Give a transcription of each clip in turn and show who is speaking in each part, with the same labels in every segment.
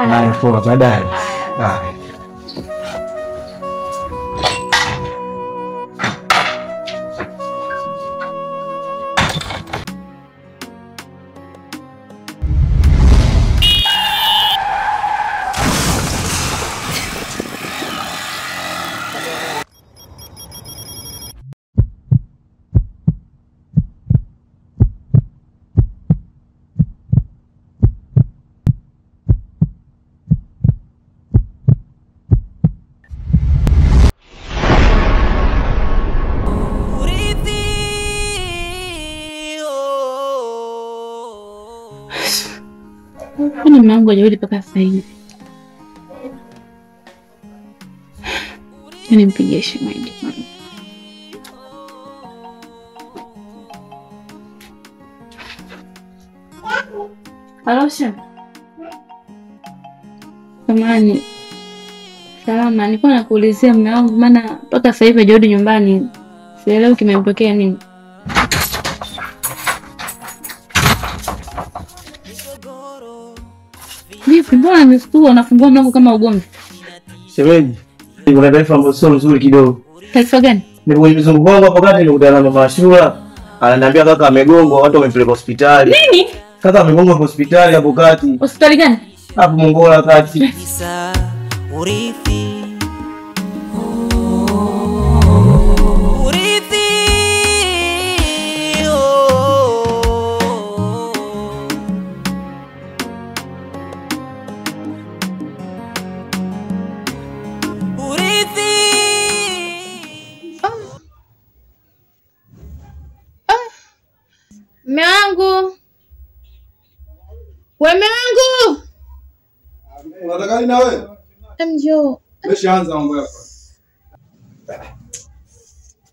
Speaker 1: Haya poa, baadaye. Haya.
Speaker 2: Mbona mume wangu hajarudi mpaka sasa hivi? Nimpigie shemeji. Halo shem. Samahani. Salama, nilikuwa nakuulizia mume wangu maana mpaka sasa hivi hajarudi nyumbani. Sielewi kimempokea nini. Vipi, mbona nimestua unafungua mlango kama ugomvi?
Speaker 1: Shemeji, kuna taarifa ambayo sio nzuri kidogo.
Speaker 2: Taarifa gani?
Speaker 1: Ni kwenye mzunguko wangu hapo kati nilikutana na mama Ashura. Ananiambia kaka amegongwa, watu wamempeleka hospitali.
Speaker 2: Nini?
Speaker 1: Kaka amegongwa hospitali hapo kati.
Speaker 2: Hospitali gani?
Speaker 1: Hapo Mongola kati.
Speaker 3: Urithi. Urithi. Urithi.
Speaker 2: Mume wangu. Wewe mume wangu.
Speaker 4: Unataka nini na wewe?
Speaker 2: Njoo.
Speaker 4: Umeshaanza mambo yako.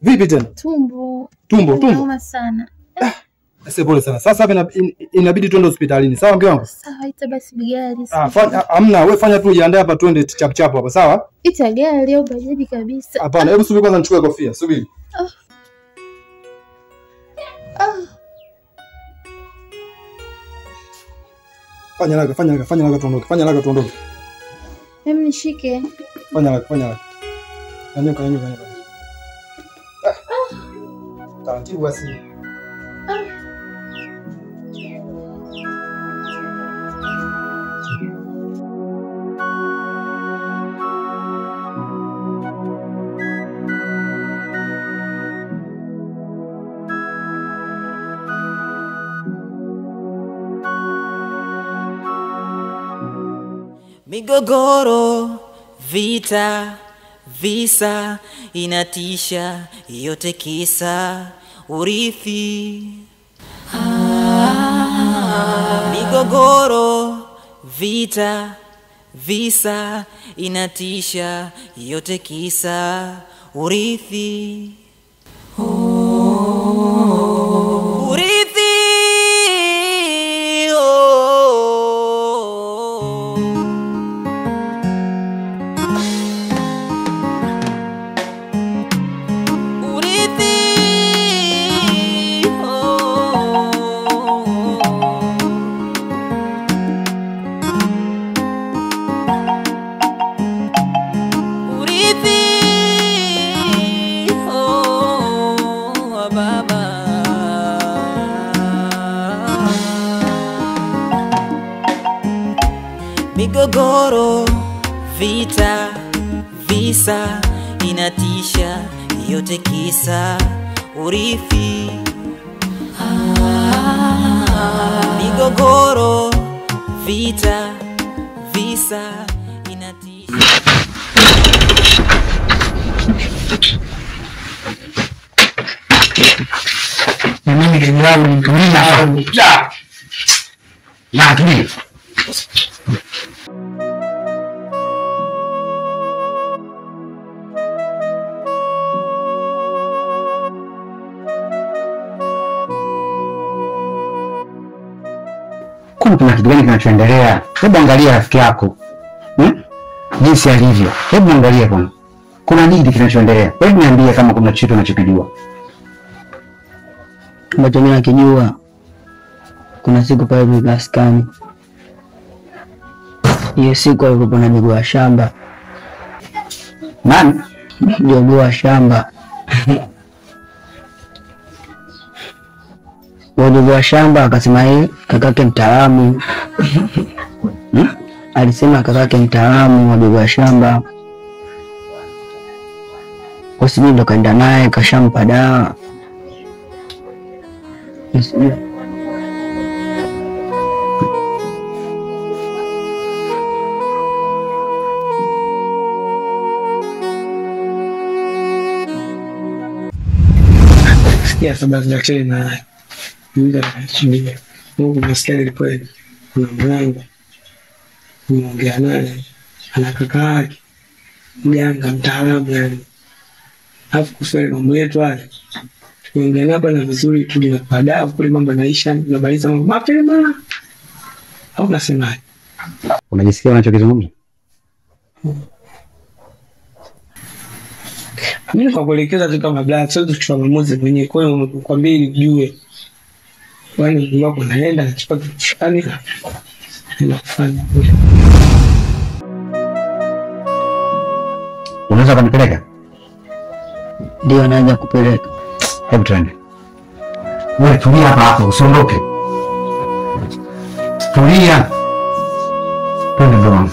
Speaker 4: Vipi tena?
Speaker 2: Tumbo.
Speaker 4: Tumbo, tumbo.
Speaker 2: Nauma sana.
Speaker 4: Sasa pole sana. Sasa hapa inabidi tuende hospitalini. Sawa mke wangu?
Speaker 2: Sawa, ita basi gari.
Speaker 4: Ah, fanya amna, wewe fanya tu ujiandae hapa tuende chap chap hapa, sawa?
Speaker 2: Ita gari au bajaji kabisa.
Speaker 4: Hapana, hebu subiri kwanza nichukue kofia, subiri. Fanya haraka, fanya haraka, fanya haraka tuondoke. Fanya haraka tuondoke.
Speaker 2: Hebu nishike.
Speaker 4: Fanya haraka, fanya haraka. Nyanyuka, nyanyuka, nyanyuka. Taratibu basi.
Speaker 3: Migogoro, vita, visa, inatisha, yote kisa urithi. Migogoro, vita, visa, inatisha, yote kisa urithi. Urithi. Migogoro, vita, visa, inatisha, yote kisa urithi. Migogoro, vita, visa, inatisha.
Speaker 5: Kuna kitu gani kinachoendelea? Hebu angalia rafiki yako. Jinsi alivyo. Hebu angalia bwana. Kuna nini kinachoendelea? Hebu niambie kama kuna kitu unachokijua.
Speaker 6: Ambacho mimi nakijua, kuna siku pale maskani Hiyo siku alikuwa na jogoo wa shamba.
Speaker 5: Nani?
Speaker 6: Jogoo wa shamba. Jogoo wa shamba akasema yeye kakake mtaalamu. Alisema kakake mtaalamu wa jogoo wa shamba. Kwa sababu ndo kaenda naye kashampa dawa.
Speaker 7: Sikia sababu daktari na yule anashikilia. Mungu maskini kweli. Kuna mganga. Nimeongea naye. Ana kaka yake. Mganga mtaalamu yani. Alafu kuhusu mambo yetu haya. Tukiongea naye bwana vizuri tuje na baadaye kule mambo yanaisha, tunamaliza mambo mapema. Au unasemaje?
Speaker 5: Unajisikia unachokizungumza?
Speaker 7: Mimi kwa kuelekeza tu kama black, sio kuchukua maamuzi mwenyewe. Kwa hiyo nikwambie ili ujue. Kwani mtu wako naenda anachukua kitu fulani na kufanya.
Speaker 5: Unaweza kunipeleka?
Speaker 6: Ndio naweza kupeleka.
Speaker 5: Hebu twende. Wewe tulia hapa hapo, usiondoke. Tulia. Twende ndugu wangu.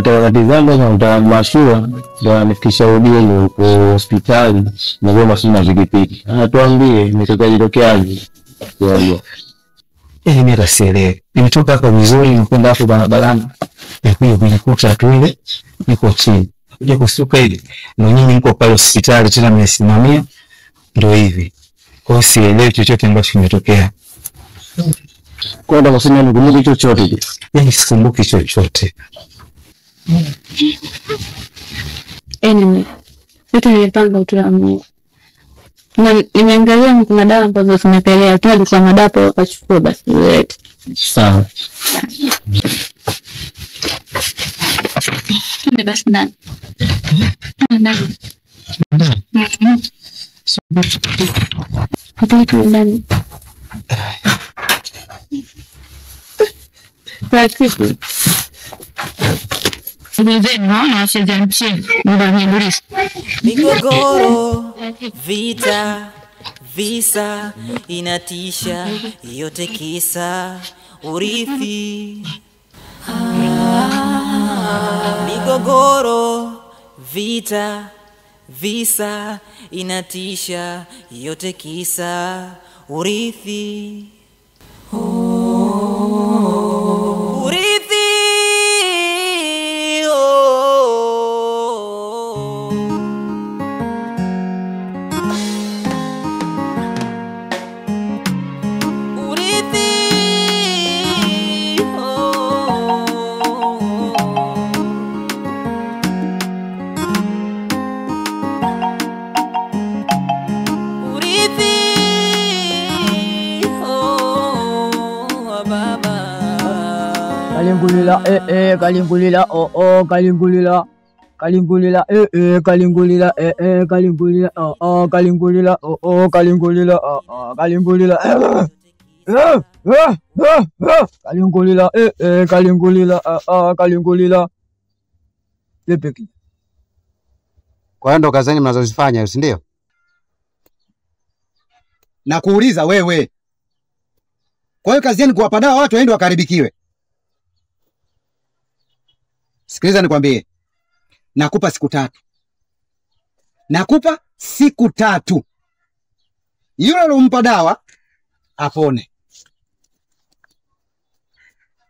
Speaker 1: Wakati zangu na mtaalamu Mashua ndio anifikisha udini huko hospitali na goma sina pikipiki. Anatuambie imetokea tokeaje.
Speaker 8: Mimi hata sielewi. Nimetoka hapa vizuri nikwenda hapo barabarani. Nikuja kunikuta tu ile niko chini. Kuja kusuka ile. Na nyinyi mko pale hospitali tena mmesimamia ndio hivi. Kwa hiyo sielewi chochote ambacho kimetokea.
Speaker 1: Kwa ndio sina nikumbuki chochote.
Speaker 8: Yaani sikumbuki chochote.
Speaker 2: Anyway, yote nimepanga utaamua. Na nimeangalia kuna dawa ambazo zimepelea, tu alikuwa madapo wakachukua basi ulete.
Speaker 1: Sawa.
Speaker 2: Twende basi ndani. Ndani. Hataki ndani. Taratibu.
Speaker 3: Migogoro, vita, visa inatisha, yote kisa urithi. Migogoro, vita, visa inatisha, yote kisa urithi. Urithi. Oh. Urithi. Oh. Urithi. Oh.
Speaker 6: Kalingulila eh eh kalingulila oh oh kalingulila. Kalingulila eh eh kalingulila eh eh kalingulila oh oh kalingulila oh oh kalingulila oh oh kalingulila eh eh eh eh kalingulila eh eh kalingulila ah ah kalingulila. Vipi?
Speaker 5: Kwa hiyo ndo kazi zenu mnazozifanya, si ndio? Na kuuliza wewe. Kwa hiyo kazi yenu kuwapa dawa watu waende wakaribikiwe. Sikiliza nikwambie. Nakupa siku 3. Nakupa siku 3. Yule alompa dawa apone.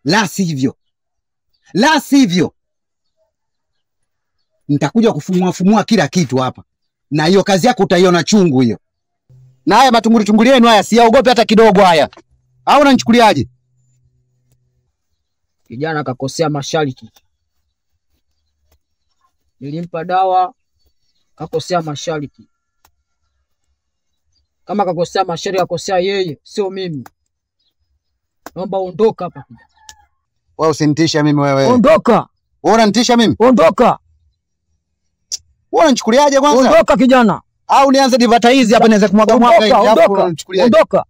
Speaker 5: La sivyo. La sivyo. Nitakuja kufumua fumua kila kitu hapa. Na hiyo kazi yako utaiona chungu hiyo. Na haya matunguli tunguli yenu haya siyaogope hata kidogo haya. Au unanichukuliaje?
Speaker 6: Kijana kakosea masharti. Nilimpa dawa kakosea masharti. Kama kakosea masharti kakosea yeye, sio mimi. Naomba ondoka hapa.
Speaker 5: Wewe usinitisha mimi wewe.
Speaker 6: Ondoka.
Speaker 5: Wewe unanitisha mimi?
Speaker 6: Ondoka.
Speaker 5: Wewe unanichukuliaje kwanza?
Speaker 6: Ondoka kijana.
Speaker 5: Au nianze divata hizi hapa nianze kumwaga mwaga hivi hapo unanichukuliaje?
Speaker 6: Ondoka.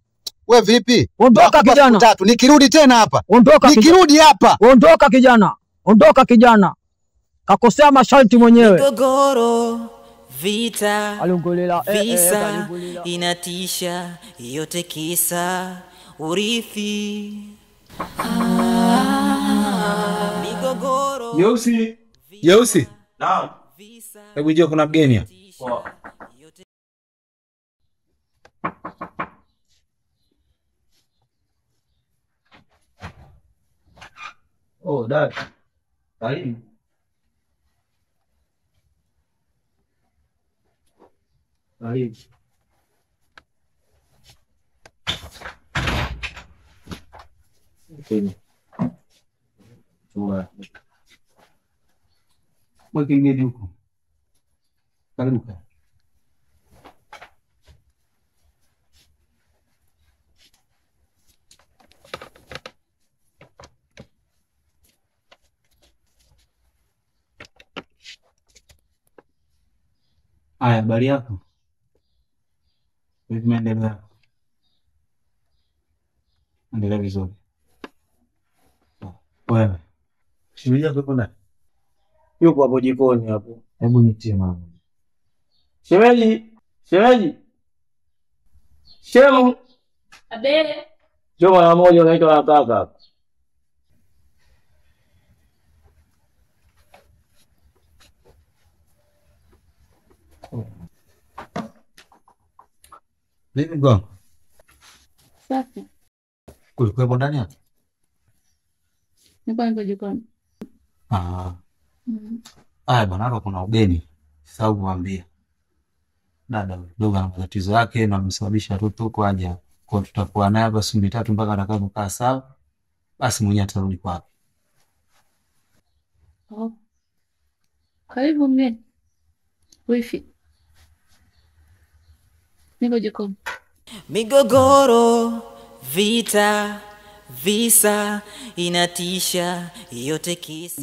Speaker 5: Wewe vipi?
Speaker 6: Ondoka kijana.
Speaker 5: 3. Nikirudi tena hapa.
Speaker 6: Ondoka.
Speaker 5: Nikirudi hapa.
Speaker 6: Ondoka kijana. Ondoka kijana. Kakosea masharti mwenyewe.
Speaker 3: Migogoro, vita,
Speaker 6: Alungulila,
Speaker 3: visa, inatisha, yote kisa urithi. Migogoro.
Speaker 8: Jeusi. Jeusi. Naam. Hebu njoo kuna mgeni hapa. Poa. Oh, dad. Karibu. Karibu. Okay. Chumba. Mweke mgeni huko. Karibu. Aya, habari yako? Vipi maendeleo yako? Endelea vizuri. Wewe, shemeji yako yupo ndani?
Speaker 1: Yupo hapo jikoni hapo.
Speaker 8: Hebu nitie mama.
Speaker 1: Shemeji, shemeji. Shemu.
Speaker 2: Abe.
Speaker 1: Njoo mara moja unaitwa na kaka hapa.
Speaker 8: Vipi mgongo?
Speaker 2: Safi.
Speaker 8: Kulikuwepo ndani hapo?
Speaker 2: Nilikuwa niko jikoni.
Speaker 8: Ah. Aya bwana, hapa kuna ugeni. Sasa kumwambia. Dada dogo ana matatizo yake na amesababisha watoto huko aje. Kwa tutakuwa naye hapa siku 3 mpaka atakapokaa sawa. Basi mwenyewe atarudi kwake.
Speaker 2: Oh. Karibu mgeni. Wifi. Niko jikoni.
Speaker 3: Migogoro, vita, visa, inatisha, yote kisa.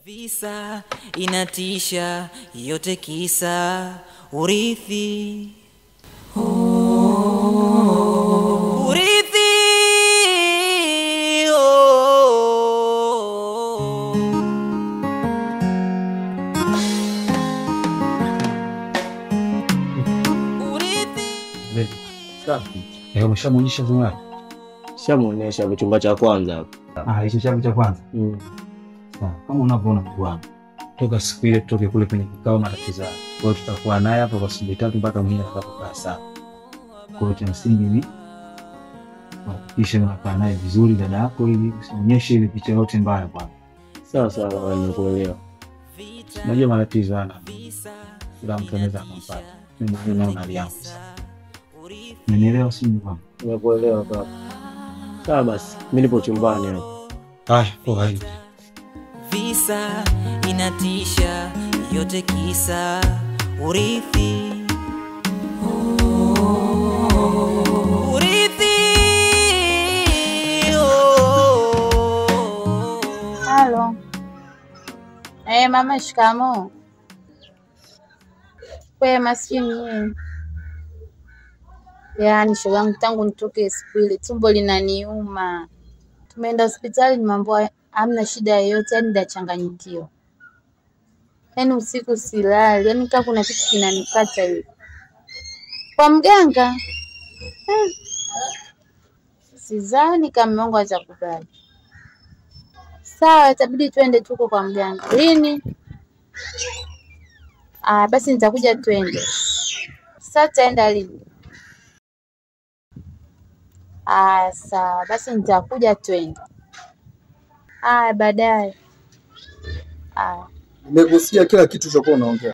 Speaker 3: Visa, inatisha, yote kisa, urithi. Urithi.
Speaker 8: Umeshamuonyesha chumba?
Speaker 1: Shamuonyesha chumba cha kwanza hapo.
Speaker 8: Ah, hicho chumba cha kwanza. Sawa, kama unavyoona bwana. Toka siku ile tutoke kule kwenye kikao matatizo. Kwa hiyo tutakuwa naye hapo kwa siku 3 mpaka mwenyewe atakapokaa sawa. Kwa hiyo cha msingi ni hakikisha unakaa naye vizuri dada yako ili usionyeshe ile picha yote mbaya bwana.
Speaker 1: Sawa sawa, nimekuelewa.
Speaker 8: Unajua matatizo ana. Kila mtu anaweza kumpata. Mimi naona hali yangu. Umenielewa si bwana?
Speaker 1: Nimekuelewa baba. Sawa basi, mimi nipo chumbani hapo.
Speaker 8: Haya, poa hivi.
Speaker 3: Visa inatisha, yote kisa urithi.
Speaker 9: Mama, shikamoo. Kwema, sijui mwenyewe. Yaani shoga yangu, tangu nitoke siku ile tumbo linaniuma. Tumeenda hospitali, nimeambiwa hamna shida yoyote, yaani ndachanganyikiwa. Yaani usiku silali, yaani kama kuna kitu kinanikata hivi. Kwa mganga? Sidhani kama mume wangu atakubali. Sawa, itabidi twende tuko kwa mganga. Lini? Ah, basi nitakuja twende. Sasa tutaenda lini? Ah, sawa, basi nitakuja twende. Ah, baadaye. Ah.
Speaker 4: Nimegusia kila kitu chokuwa unaongea.